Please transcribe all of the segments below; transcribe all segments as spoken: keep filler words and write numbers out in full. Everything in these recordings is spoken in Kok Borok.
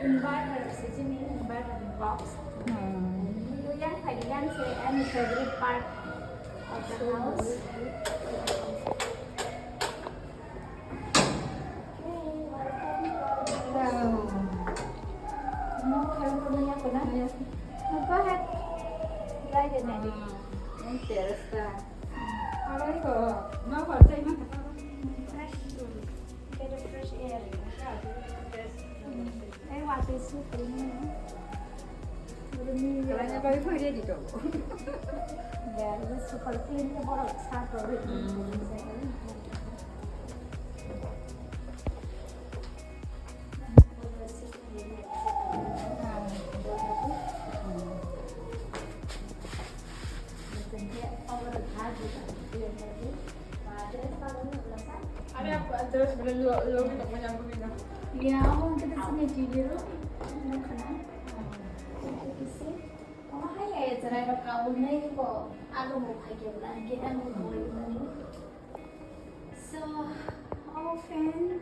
Inverter, sijini inverter box. Hmm. Yang tadi yang saya any favorite part of the house. Wow. No, kalau punya apa dah? Go ahead. Try the nanny. Interesting. Fresh. Get a fresh air. Hey, what is super? Kalanya babi pun ready to. Yeah, this super clean ke borok sa to. Are apa dress bela lo lo kita punya aku bina. Ya, aku kita sini video. Ano kana? Kita sih. Oh, hai ya, cerai rok kau nai ko. Aku mau pakai bulan kita mau beli. So, oh, fan.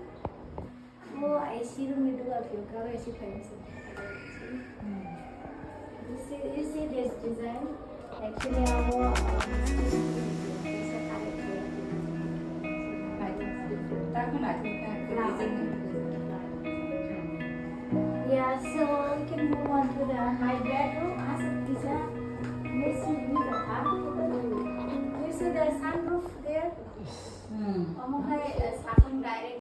Oh, I see room ni duga view ka, I see fence. You see, you see this design? Actually, I want, uh, this is different. It's a color creative. Like, it's different. Tapi nak, it's different. Yeah, so we can move on to the, my bedroom. As it is a, this is the, you see the sunroof there? Hmm. Omo hai, uh, sakung direct.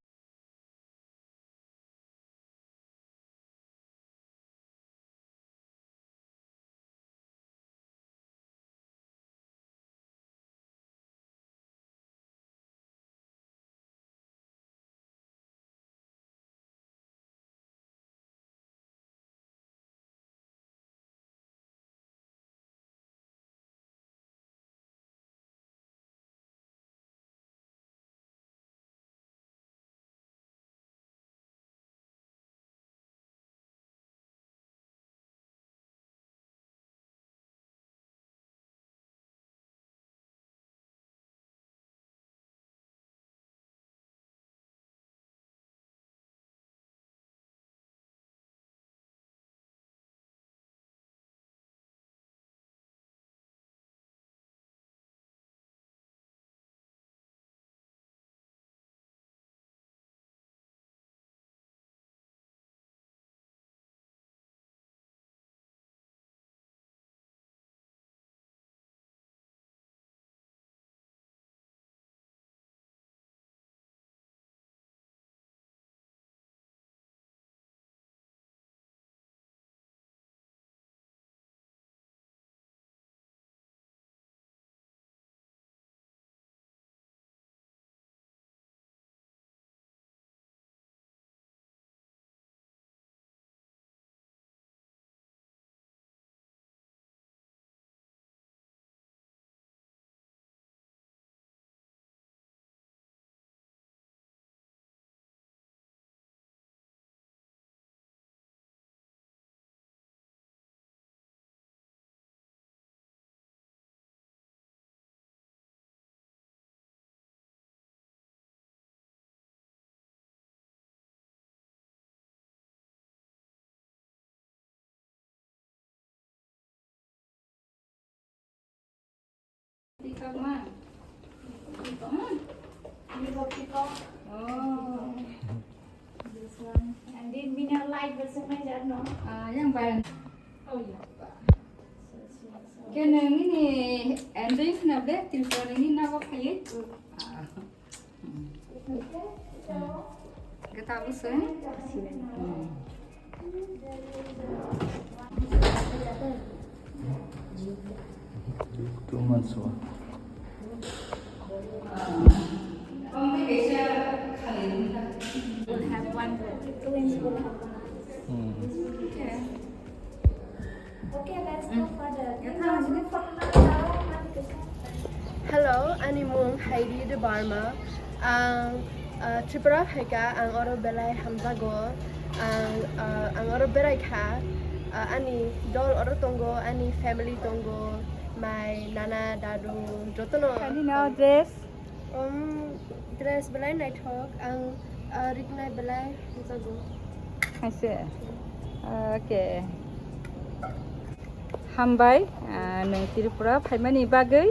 Peacock ma? Peacock, hmm? Peacock, peacock. Oh. This one. And then bini light version mai jar no? Ah, yang bayang. Oh, yeah. Kene nini ending na ble, Tripura nini na ko khaye? Hmm. Ah. Gata busu, eh? Two months old. Will have one. Twins will have one. Hmm. Okay. Okay, let's go further. Hello, ani mung Heidi Debbarma. Ang, uh, Tripura phaikha, ang oro belai hamjago. Ang, uh, ang oro beraikha. Uh, ani dol oro tongo, ani family tongo, mai, nana, dadu, jotono. Ani no dress? Um, dress belai naithok, ang, ah, riknai belai hamjago. Haise? Okay. Hambai, ah, nwng Tripura phaimani bagwi.